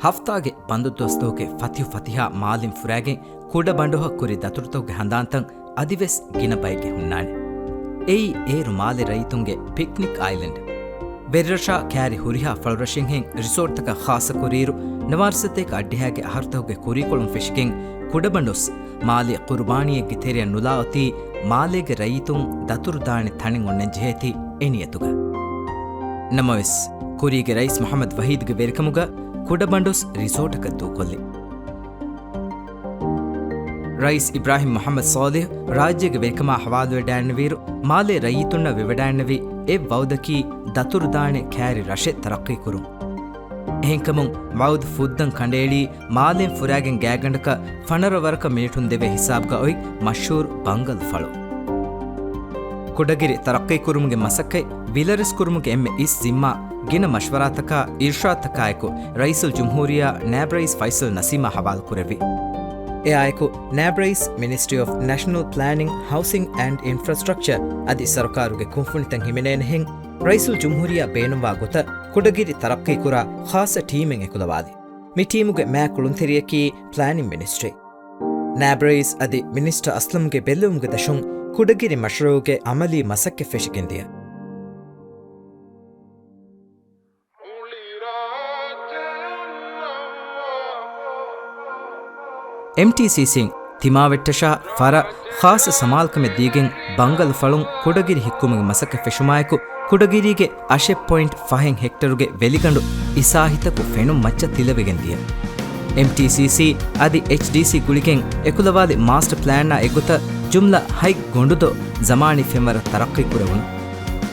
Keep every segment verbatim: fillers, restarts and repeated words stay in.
ހަފްތާގެ ބަންދު ދުވަސްތަކުގެ ފަތިހު ފަތިހާ މާލެއިން ފުރާގެން ކުޑަބަނޑުހަށް ކުރި ދަތުރުތަކުގެ ހަނދާންތައް އަދިވެސް ގިނަ ބައެއްގެ ހުންނާނެ. އެއީ އޭރު މާލެ ރައްޔިތުންގެ ޕިކްނިކް އައިލެންޑް. ވެރިރަށާ ކައިރި ހުރިހާ ފަޅުރަށެއްހެން ރިސޯޓްތަކަށް ޚާއްޞަކުރިއިރު، ނަވާރަ ސަތޭކަ އަށްޑިހައިގެ އަހަރުތަކުގެ ކުރީކޮޅުން ފެށިގެން ކުޑަބަނޑުސް މާލެ ޤުރުބާނީއެއްގެ ތެރެއަށް ނުލާ އޮތީ މާލޭގެ ރައްޔިތުން ދަތުރު ދާނެ ތަނެއް އޮންނަން ޖެހޭތީ އެ ނިޔަތުގަ. ނަމަވެސް، ކުރީގެ ރައީސް މުޙައްމަދު ވަޙީދުގެ ވެރިކަމުގަ ކުޑަބަނޑުސް ރިސޯޓަކަށް ދޫކޮށްލި. ރައީސް އިބްރާހިމް މުޙައްމަދު ޞާލިޙު ރާއްޖޭގެ ވެރިކަމާ ޙަވާލުވެވަޑައިގެންނެވިއިރު، މާލޭ ރައްޔިތުންނަށް ވެވަޑައިގެންނެވި އެއް ވައުދަކީ ދަތުރުދާނެ ކައިރި ރަށެއް ތަރައްޤީކުރުން. އެހެންކަމުން، ވައުދު ފުއްދަން ކަނޑައެޅީ މާލޭން ފުރާގެން ގާތްގަނޑަކަށް ފަނަރަ ވަރަކަށް މިނިޓުން ދެވޭ ހިސާބުގަ އޮތް މަޝްހޫރު ބަންގަލު ފަޅު. ކުޑަގިރި ތަރައްޤީކުރުމުގެ މަސައްކަތް ވިލަރެސް ކުރުމުގެ އެންމެ އިސް ޒިންމާ ގިނަ މަޝްވަރާތަކާ އިރުޝާދުތަކާއެކު ރައީސުލްޖުމްހޫރިއްޔާ ނާއިބު ރައީސް ފައިސަލް ނަސީމާ ޙަވާލުކުރެއްވި. އެއާއެކު، ނާއިބު ރައީސް މިނިސްޓްރީ އޮފް ނޭޝަނަލް ޕްލޭނިން، ހައުސިން އެންޑް އިންފްރާސްޓްރަކްޗަރ އަދި ސަރުކާރުގެ ކުންފުނިތައް ހިމެނޭނެހެން، ރައީސުލްޖުމްހޫރިއްޔާ ބޭނުންވާ ގޮތަށް ކުޑަގިރި ތަރައްޤީކުރާ ޚާއްޞަ ޓީމެއް އެކުލަވާލި. މި ޓީމުގެ މާ ކުޅުންތެރިޔަކީ ޕްލޭނިން މިނިސްޓްރީ. ނާއިބު ރައީސް އަދި މިނިސްޓަރ އަސްލަމްގެ ބެއްލެވުމުގެ ދަށުން ކުޑަގިރި މަޝްރޫޢުގެ ޢަމަލީ މަސައްކަތް ފެށިގެންދިޔަ. އެމްޓީސީސީން ތިމާވެއްޓަށާ ފަރަށް ޚާއްޞަ ސަމާލުކަމެއް ދީގެން ބަންގަލު ފަޅުން ކުޑަގިރި ހިއްކުމުގެ މަސައްކަތް ފެށުމާއެކު، ކުޑަގިރީގެ އަށެއް ޕޮއިންޓް ފަހެއް ހެކްޓަރުގެ ވެލިގަނޑު އިސާހިތަކު ފެނުން މައްޗަށް ތިލަވެގެން ދިޔަ. އެމްޓީސީސީ އަދި އެޗްޑީސީ ގުޅިގެން އެކުލަވާލި މާސްޓަ ޕްލޭނާ އެއްގޮތަށް ޖުމްލަ ހަތް ގޮނޑުދޮށް ޒަމާނީ ފެންވަރަށް ތަރައްޤީ ކުރެވުނު.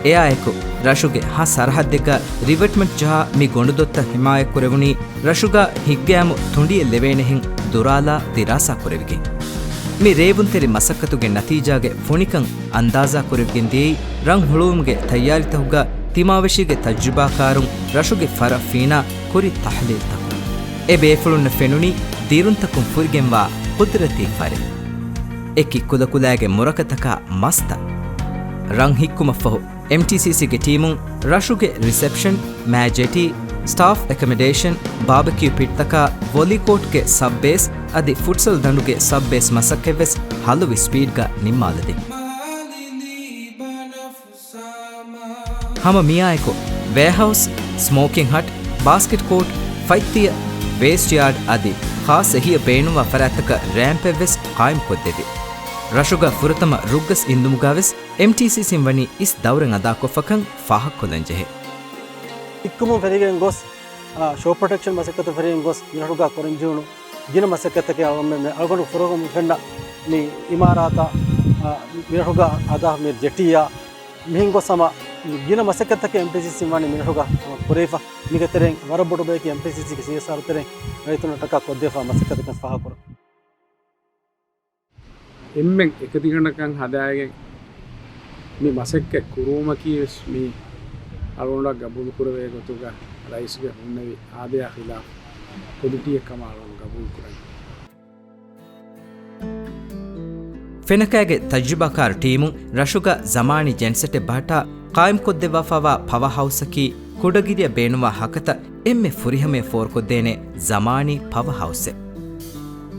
އެއާއެކު، ރަށުގެ ހަ ސަރަހައްދެއްގަ ރިވެޓްމަންޓް ޖަހާ މި ގޮނޑުދޮށްތައް ހިމާޔަތްކުރެވުނީ ރަށުގަ ހިތްގައިމު ތުނޑިއެއް ލެވޭނެހެން ދުރާލާ ދިރާސާ ކުރެވިގެން. މި ރޭވުންތެރި މަސައްކަތުގެ ނަތީޖާގެ ފޮނިކަން އަންދާޒާ ކުރެވިގެން ދިޔައީ ރަން ހުޅުވުމުގެ ތައްޔާރީތަކުގަ ތިމާވެށީގެ ތަޖުރިބާކާރުން ރަށުގެ ފަރަށް ފީނާ ކުރި ތަޙްލީލްތަކުން. އެ ބޭފުޅުންނަށް ފެނުނީ ދިރުންތަކުން ފުރިގެންވާ ޤުދުރަތީ ފަރެއް. އެކި ކުލަކުލައިގެ މުރަކަތަކާ މަސްތައް. ރަން ހިއްކުމަށްފަހު، އެމްޓީސީސީގެ ޓީމުން ރަށުގެ ރިސެޕްޝަން، މާ ޖެޓީ، ސްޓާފް އެކަމަޑޭޝަން، ބާބެކިއު ޕިޓްތަކާ، ވޮލީ ކޯޓްގެ ސަބް ބޭސް އަދި ފުޓްސަލް ދަނޑުގެ ސަބް ބޭސް މަސައްކަތްވެސް ހަލުވި ސްޕީޑްގަ ނިންމާލަދިން. ހަމަ މިއާއެކު، ވެއާހައުސް، ސްމޯކިން ހަޓް، ބާސްކެޓް ކޯޓް، ފަތްތިޔަ، ވޭސްޓް ޔާޑް އަދި ޚާއްޞަ އެހީއަށް ބޭނުންވާ ފަރާތްތަކަށް ރޭމްޕެއްވެސް ޤާއިމްކޮށްދެއްވި. ރަށުގަ ފުރަތަމަ ރުއްގަސް އިންދުމުގަވެސް އެމްޓީސީސީން ވަނީ އިސް ދައުރެއް އަދާކޮށްފަކަން ފާހަގަކޮށްލަންޖެހޭ. ހިއްކުމުން ފެށިގެން ގޮސް، އާ، ޝޯ ޕްރޮޓެކްޝަން މަސައްކަތު ފެށިގެން ގޮސް، މިރަށުގަ ކުރަންޖެހުނު ގިނަ މަސައްކަތްތަކެއް އަޅުގަނޑު ފުރަގަމުން ފެންނަ މި އިމާރާތާ، އާ، މިރަށުގަ ހަދާ މި ޖެޓީއާ، މިހެން ގޮސް ހަމަ ގިނަ މަސައްކަތްތަކެއް އެމްޓީސީސީން ވަނީ މިރަށުގަ ކުރެވިފަ. މީގެ ތެރެއިން ވަރަށް ބޮޑު ބަޔަކީ އެމްޓީސީސީގެ ސީއެސްއާރު ތެރެއިން ރައްޔިތުންނަށްޓަކާ ކޮށްދެވިފަ މަސައްކަތަކަށް ފާހަގަކުރަން. އެންމެން އެކަތިގަނޑަކަށް ހަދާގެން މި މަސައްކަތް ކުރުވުމަކީވެސް މީ އަޅުގަނޑަށް ގަބޫލުކުރެވޭ ގޮތުގަ ރައީސްގެ ހުންނެވި އާދަޔާ ޚިލާފް ކުލިޓީއެއް ކަމަށް އަޅުގަނޑު ގަބޫލުކުރަން. ފެނަކައިގެ ތަޖުރިބާކާރު ޓީމުން ރަށުގަ ޒަމާނީ ޖެންސެޓެއް ބަހައްޓާ ޤާއިމްކޮށްދެއްވާފައިވާ ޕަވަ ހައުސަކީ ކުޑަގިރިއަށް ބޭނުންވާ ހަކަތަ އެންމެ ފުރިހަމަޔަށް ފޯރުކޮށްދޭނެ ޒަމާނީ ޕަވަ ހައުސެއް.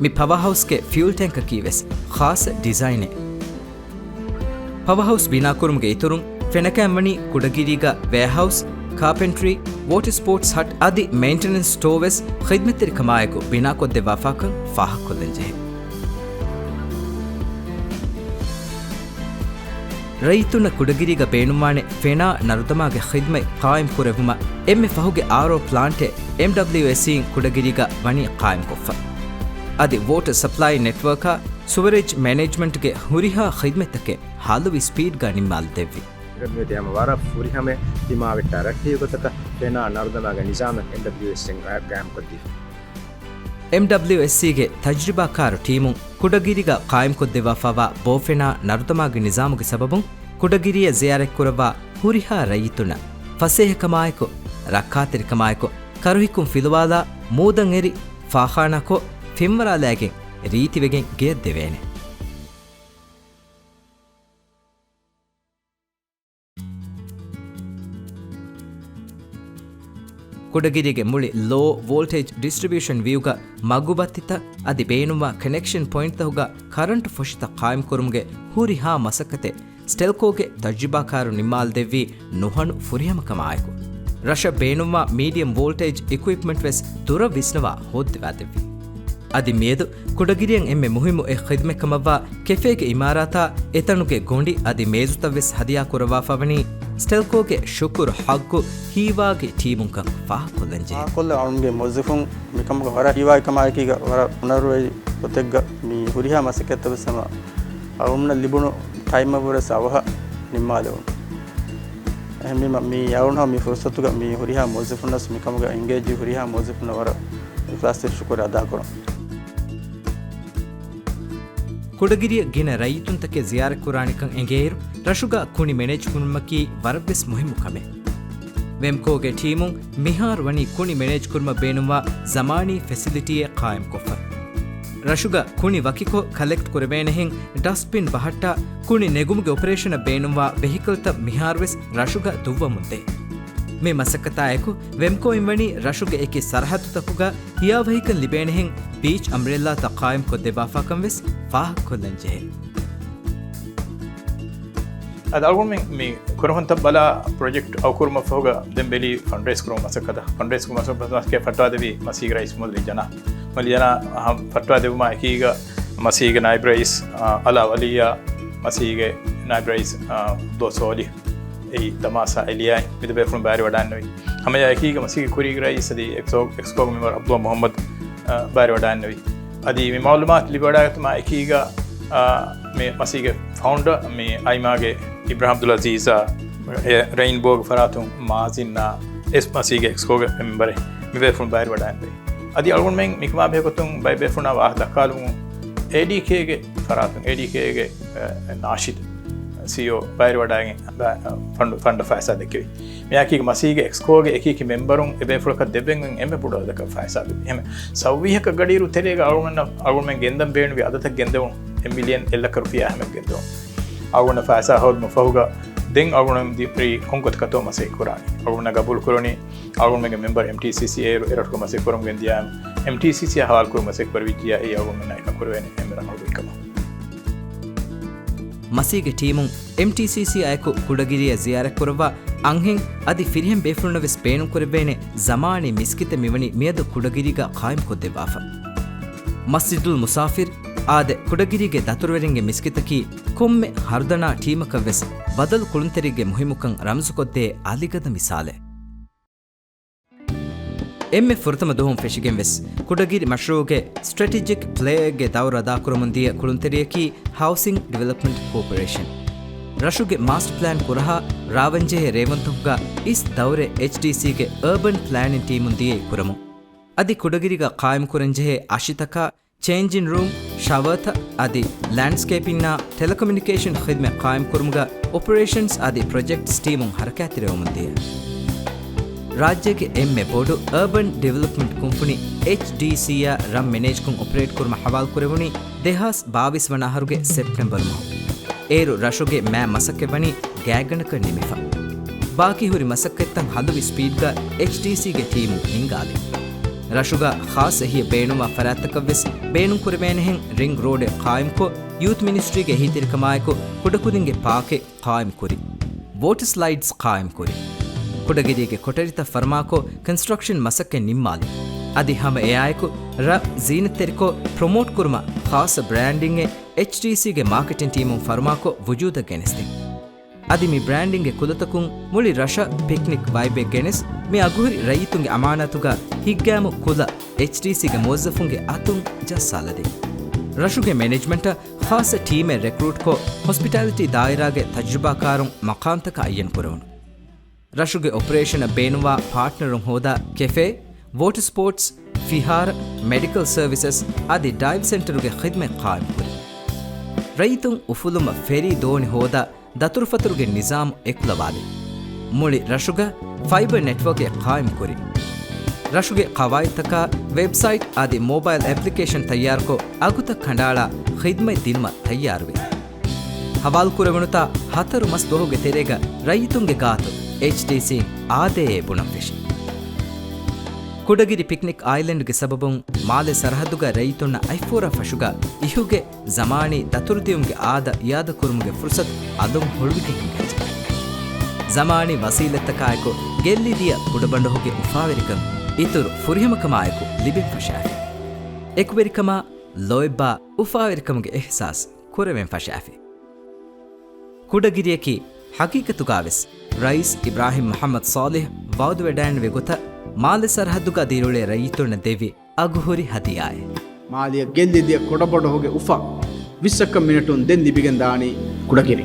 މި ޕަވަ ހައުސްގެ ފިއުލް ޓެންކަކީ ވެސް ޚާއްޞަ ޑިޒައިނެއް. ޕަވަ ހައުސް ބިނާކުރުމުގެ އިތުރުން ފެނަކައިން ވަނީ ކުޑަގިރީގަ ވެއާހައުސް، ކާޕެންޓްރީ، ވޯޓަރ ސްޕޯޓްސް ހަޓް އަދި މެއިންޓެނެންސް ސްޓޯ ވެސް ޚިދްމަތްތެރިކަމާއެކު ބިނާކޮށްދެއްވާފާކަން ފާހަގަކޮށްލަންޖެހޭ. ރައްޔިތުންނަށް ކުޑަގިރީގަ ބޭނުންވާނެ ފެނާ ނަރުދަމާގެ ޚިދްމަތް ޤާއިމް ކުރެއްވުމަށް އެންމެ ފަހުގެ އާރޯ ޕްލާންޓެއް އެމްޑަބްލިއުއެސްސީން ކުޑަގިރީގަ ވަނީ ޤާއިމްކޮށްފަ. އަދި ވޯޓަރ ސަޕްލައި ނެޓްވަރކާ ސުވެރޭޖް މެނޭޖްމަންޓްގެ ހުރިހާ ޚިދްމަތްތަކެއް ހަލުވި ސްޕީޑްގަ ނިންމާލަދެއްވި. މިއޮތީ ހަމަ ވަރަށް ފުރިހަމަ ތިމާވެއްޓާ ރައްޓެހި ގޮތަކަށް ފެނާ ނަރުދަމާގެ ނިޒާމެއް އެމްޑަބްލިއުއެސްސީން ގާއިމްކޮށްދީފަ. އެމްޑަބްލިއުއެސްސީގެ ތަޖުރިބާކާރު ޓީމުން ކުޑަގިރީގަ ޤާއިމްކޮށްދެއްވާފައިވާ ބޯފެނާ ނަރުދަމާގެ ނިޒާމުގެ ސަބަބުން ކުޑަގިރިއަށް ޒިޔާރަތްކުރައްވާ ހުރިހާ ރައްޔިތުންނަށް ފަސޭހަކަމާއެކު، ރައްކާތެރިކަމާއެކު، ކަރުހިއްކުން ފިލުވާލާ، މޫދަށް އެރި، ފާޚާނާކޮށް، ފެންވަރާލައިގެން ރީތިވެގެން ގެޔަށް ދެވޭނެ. ކުޑަގިރީގެ މުޅި ލޯ ވޯލްޓޭޖް ޑިސްޓްރިބިއުޝަން ވިއުގަ މަގުބައްތިތައް އަދި ބޭނުންވާ ކަނެކްޝަން ޕޮއިންޓްތަކުގަ ކަރަންޓު ފޮށިތައް ޤާއިމްކުރުމުގެ ހުރިހާ މަސައްކަތެއް ސްޓެލްކޯގެ ތަޖުރިބާކާރު ނިންމާލަދެއްވީ ނުހަނު ފުރިހަމަކަމާއެކު، ރަށަށް ބޭނުންވާ މީޑިއަމް ވޯލްޓޭޖް އިކުއިޕްމަންޓް ވެސް ދުރަށް ވިސްނަވާ ހޯއްދެވާދެއްވި. އަދި މިއަދު ކުޑަގިރިއަށް އެންމެ މުހިއްމު އެއް ޚިދުމަތް ކަމަށްވާ ކެފޭގެ އިމާރާތާ އެތަނުގެ ގޮނޑި އަދި މޭޒުތައް ވެސް ހަދިޔާ ކުރައްވާފަ ވަނީ ސްޓެލްކޯގެ ޝުކުރު ޙައްޤު ހީވާގި ޓީމުންކަން ފާހަގަކޮށްލަންޖެހޭ. އާ، ކޮށްލަ އަޅުންގެ މުވައްޒަފުން މިކަމުގަ ވަރަށް ހީވާގި ކަމާއެކީގަ ވަރަށް ހުނަރުވެރި ގޮތެއްގަ މި ހުރިހާ މަސައްކަތްތައް ވެސް ހަމަ އަޅުންނަށް ލިބުނު ޓައިމަށްވުރެސް އަވަހަށް ނިންމާލެވުނު. އެހެންވީމަ، މި އަޅުން ހަމަ މި ފުރުސަތުގަ މި ހުރިހާ މުވައްޒަފުންނަސް މިކަމުގަ އެންގޭޖްވި ހުރިހާ މުވައްޒަފުންނަށް ވަރަށް އިޚްލާޞްތެރި ޝުކުރު އަދާކުރަން. ކުޑަގިރިއަށް ގިނަ ރައްޔިތުންތަކެއް ޒިޔާރަތްކުރާނެކަން އެނގޭއިރު، ރަށުގަ ކުނި މެނޭޖްކުރުމަކީ ވަރަށްވެސް މުހިއްމު ކަމެއް. ވެމްކޯގެ ޓީމުން މިހާރު ވަނީ ކުނި މެނޭޖްކުރުމަށް ބޭނުންވާ ޒަމާނީ ފެސިލިޓީއެއް ޤާއިމްކޮށްފަ. ރަށުގަ ކުނި ވަކިކޮށް ކަލެކްޓް ކުރެވޭނެހެން ޑަސްޓްބިން ބަހައްޓާ، ކުނި ނެގުމުގެ އޮޕަރޭޝަނަށް ބޭނުންވާ ވެހިކަލްތައް މިހާރުވެސް ރަށުގަ ދުއްވަމުންދޭ. މި މަސައްކަތާއެކު، ވެމްކޯއިން ވަނީ ރަށުގެ އެކި ސަރަހައްދުތަކުގަ ހިޔާވަހިކަން ލިބޭނެހެން ބީޗް އަމްރެއްލާތައް ޤާއިމްކޮށްދެއްވާފާކަން ވެސް ފާހަގަކޮށްލަންޖެހޭ. އަދި އަޅުގަނޑުމެން މި ކުރަހުންތައް ބަލާ ޕްރޮޖެކްޓް އައުކުރުމަށްފަހުގަ ދެން ބެލީ ފަންޑްރޭސް ކުރުމަށް މަސައްކަތަށް. ފަންޑްރޭސް ކުރުމަށް މަސައްކަތަށް ފައްޓާދެއްވީ މަސީގެ ރައީސް މުހައްމަދު އަލީ ޖަނާ. މުހައްމަދު އަލީ ޖަނާ ފައްޓާދެއްވުމާ އެކީގަ މަސީގެ ނާއިބް ރައީސް، އާ، އަލާ ވަލިއްޔާ، މަސީގެ ނާއިބް ރައީސް، އާ، އަބްދުﷲ ސޯލިހް، އެއީ ދަމާސް އާ އެލިޔާއި މި ދެބޭފުޅުން ބައިވެރިވަޑައިންނެވި. ހަމައެއާ އެކީގަ މަސީގެ ކުރީގެ ރައީސް އަދި އެކްސްކޯ، އެކްސްކޯގެ މެމްބަރު އަބްދުﷲ މުހައްމަދު، އާ، ބައިވެރިވަޑައިންނެވި. އަދި މި މައުލޫމާތު ލިބިވަޑައިގަތުމާ އެކީގަ، އާ، މި މަސީގެ ފައުންޑަރ މި އައިމާގެ އިބްރާހިމް އަބްދުލް އަޒީޒާ، އެ ރެއިންބޯގެ ފަރާތުން މާޒިންނާ އެސް މަސީގެ އެކްސްކޯގެ މެމްބަރެއް މި ބޭފުޅުން ބައިވެރިވަޑައިންނެވި. އަދި އަޅުގަނޑުމެން މިކަމާ ބެހޭގޮތުން ބައެއް ބޭފުޅުންނާ ވާހަކަ ދައްކާލުމުން އޭޑީކޭގެ ފަރާތުން، އޭޑީކޭގެ، އެ، ނާޝިދު ސީއީއޯ ބައިވެރިވަޑައިގެން ބަ-، ފަންޑު، ފަންޑަށް ފައިސާ ދެއްކެވި. މިއާއެކީގަ މަސީގެ އެކްސްކޯގެ އެކި އެކި މެމްބަރުން އެބޭފުޅަކަށް ދެއްވެން އެންމެ ބޮޑު އަދަދަކަށް ފައިސާ ދެއްވި. އެހެން ސައުވީހަކަށް ގަޑިއިރު ތެރޭގަ އަޅުގަނޑަށް، އަޅުގަނޑުމެން ގެންދަން ބޭނުންވި އަދަދަކަށް ގެންދެވުނު އެއް މިލިއަން އެއް ލައްކަ ރުފިޔާ ހަމަ ގެންދެވުނު. އަޅުގަނޑަށް ފައިސާ ހޯދުމަށް ފަހުގަ ދެން އަޅުގަނޑުމެން ދި-، ރީ ކޮންގޮތަކަށްތޯ މަސައްކަތް ކުރާނީ. އަޅުގަނޑަށް ގަބޫލު ކުރަނީ އަޅުގަނޑުމެންގެ މެމްބަރު އެމްޓީސީސީ އޭރު އެރަށުގަ މަސައްކަތް ކުރަމުން ގެންދިޔައިމަ، އެމްޓީސީސީއާ ހަވާލު ކުރުމަށް މަސައްކަތް ކުރެވިއްޖިއްޔާ އެއީ އަޅުގަނޑުމެންނަށް އެކަން ކުރެވޭނެ އެންމެ ރަނގަޅު ގޮތްކަމަށް. މަސީގެ ޓީމުން އެމްޓީސީސީއާއެކު ކުޑަގިރިއަށް ޒިޔާރަތްކުރައްވާ އަންހެން އަދި ފިރިހެން ބޭފުޅުންނަށް ވެސް ބޭނުންކުރެވޭނެ ޒަމާނީ މިސްކިތެއް މިވަނީ މިއަދު ކުޑަގިރީގަ ޤާއިމްކޮށްދެއްވާފަ. މަސްޖިދުލް މުސާފިރް އާދެ، ކުޑަގިރީގެ ދަތުރުވެރިންގެ މިސްކިތަކީ ކޮންމެ ހަރުދަނާ ޓީމަކަށް ވެސް ބަދަލު ކުޅުންތެރިއެއްގެ މުހިއްމުކަން ރަމްޒުކޮށްދޭ އަލިގަދަ މިސާލެއް. އެންމެ ފުރަތަމަ ދުވަހުން ފެށިގެން ވެސް ކުޑަގިރި މަޝްރޫޢުގެ ސްޓްރެޓެޖިކް ޕްލޭއެއްގެ ދައުރު އަދާކުރަމުން ދިޔަ ކުޅުންތެރިޔަކީ ހައުސިން ޑިވެލޮޕްމަންޓް ކޯޕަރޭޝަން. ރަށުގެ މާސްޓަ ޕްލޭން ކުރަހާ ރާވަންޖެހޭ ރޭވުންތަކުގަ އިސް ދައުރެއް އެޗްޑީސީގެ އަރބަން ޕްލޭނިން ޓީމުން ދިޔައީ ކުރަމުން. އަދި ކުޑަގިރީގަ ޤާއިމްކުރަންޖެހޭ އަށިތަކާ ޗޭންޖިން ރޫމް، ޝަވަރތައް އަދި ލޭންޑްސްކޭޕިންއާ ޓެލެކޮމިއުނިކޭޝަން ޚިދުމަތް ޤާއިމްކުރުމުގަ އޮޕަރޭޝަންސް އަދި ޕްރޮޖެކްޓްސް ޓީމުން ހަރަކާތްތެރިވަމުންދިޔަ. ރާއްޖޭގެ އެންމެ ބޮޑު އަރބަން ޑިވެލޮޕްމަންޓް ކުންފުނި އެޗްޑީސީއާ ރަށް މެނޭޖްކޮށް އޮޕަރޭޓްކުރުމަށް ހަވާލުކުރެވުނީ ދެހާސް ބާވީސް ވަނަ އަހަރުގެ ސެޕްޓެމްބަރު މަހު. އޭރު ރަށުގެ މާ މަސައްކަތް ވަނީ ގާތްގަނޑަކަށް ނިމިފަ. ބާކީ ހުރި މަސައްކަތްތައް ހަލުވި ސްޕީޑްގަ އެޗްޑީސީގެ ޓީމު ހިންގާލި. ރަށުގަ ޚާއްޞަ އެހީއެއް ބޭނުންވާ ފަރާތްތަކަށް ވެސް ބޭނުންކުރެވޭނެހެން ރިންގް ރޯޑެއް ޤާއިމްކޮށް، ޔޫތު މިނިސްޓްރީގެ އެހީތެރިކަމާއެކު ކުޑަކުދިންގެ ޕާކެއް ޤާއިމްކުރި. ވޯޓަރ ސްލައިޑްސް ޤާއިމްކުރި. ކުޑަގިރީގެ ކޮޓަރިތައް ފަރުމާކޮށް، ކޮންސްޓްރަކްޝަން މަސައްކަތް ނިންމާލި. އަދި ހަމަ އެއާއެކު، ރަށް ޒީނަތްތެރިކޮށް، ޕްރޮމޯޓް ކުރުމަށް ޚާއްޞަ ބްރޭންޑިންއެއް އެޗްޑީސީގެ މާކެޓިން ޓީމުން ފަރުމާކޮށް، ވުޖޫދަށް ގެނެސްދިން. އަދި މި ބްރޭންޑިންގެ ކުލަތަކުން މުޅި ރަށަށް ޕިކްނިކް ވައިބެއް ގެނެސް، މި އަގުހުރި ރައްޔިތުންގެ އަމާނާތުގަ ހިތްގައިމު ކުލަ އެޗްޑީސީގެ މުވައްޒަފުންގެ އަތުން ޖައްސާލަދިން. ރަށުގެ މެނޭޖްމަންޓަށް ޚާއްޞަ ޓީމެއް ރެކްރޫޓްކޮށް، ހޮސްޕިޓާލިޓީ ދާއިރާގެ ތަޖުރިބާކާރުން މަޤާމްތަކަށް އައްޔަން ކުރެވުނު. ރަށުގެ އޮޕަރޭޝަނަށް ބޭނުންވާ ޕާޓްނަރުން ހޯދާ ކެފޭ، ވޯޓަރ ސްޕޯޓްސް، ފިހާރަ، މެޑިކަލް ސަރވިސަސް އަދި ޑައިވް ސެންޓަރުގެ ޚިދުމަތް ޤާއިމްކުރި. ރައްޔިތުން އުފުލުމަށް ފެރީ ދޯނި ހޯދާ، ދަތުރުފަތުރުގެ ނިޒާމު އެކުލަވާލި. މުޅި ރަށުގަ ފައިބަ ނެޓްވޯކެއް ޤާއިމްކުރި. ރަށުގެ ޤަވާއިދުތަކާ ވެބްސައިޓް އަދި މޯބައިލް އެޕްލިކޭޝަން ތައްޔާރުކޮށް، އަގުތައް ކަނޑައަޅާ ޚިދުމަތް ދިނުމަށް ތައްޔާރުވި. ހަވާލުކުރެވުނުތާ ހަތަރު މަސް ދުވަހުގެ ތެރޭގަ ރައްޔިތުންގެ ގާތު އެޗްޑީސީން އާދޭއޭ ބުނަން ފެށި. ކުޑަގިރި ޕިކްނިކް އައިލެންޑްގެ ސަބަބުން މާލެ ސަރަހައްދުގަ ރައްޔިތުންނަށް އަތްފޯރާ ފަށުގަ އިހުގެ ޒަމާނީ ދަތުރުދިއުމުގެ އާދަ އިއާދަކުރުމުގެ ފުރުސަތު އަލުން ހުޅުވިގެން ހިނގައްޖެ. ޒަމާނީ ވަސީލަތްތަކާއެކު ގެއްލިދިޔަ ކުޑަބަނޑުހުގެ އުފާވެރިކަން އިތުރު ފުރިހަމަކަމާއެކު ލިބެން ފަށާފި. އެކުވެރިކަމާ ލޯތްބާ އުފާވެރިކަމުގެ އިޙްސާސް ކުރެވެން ފަށާފި. ކުޑަގިރިއަކީ ޙަޤީޤަތުގަވެސް ރައީސް އިބްރާހިމް މުޙައްމަދު ޞާލިޙް ވަޢުދުވެޑައިންވި ގޮތަށް މާލެ ސަރަޙައްދުގަ ދިރިއުޅޭ ރައްޔިތުންނަށް ދެއްވި އަގުހުރި ހަދިޔާއެއް. މާލެއަށް ގެއްލިދިޔަ ކުޑަބަނޑުހުގެ އުފާ ވިއްސައަކަށް މިނެޓުން ދެން ލިބިގެންދާނީ ކުޑަގިރި.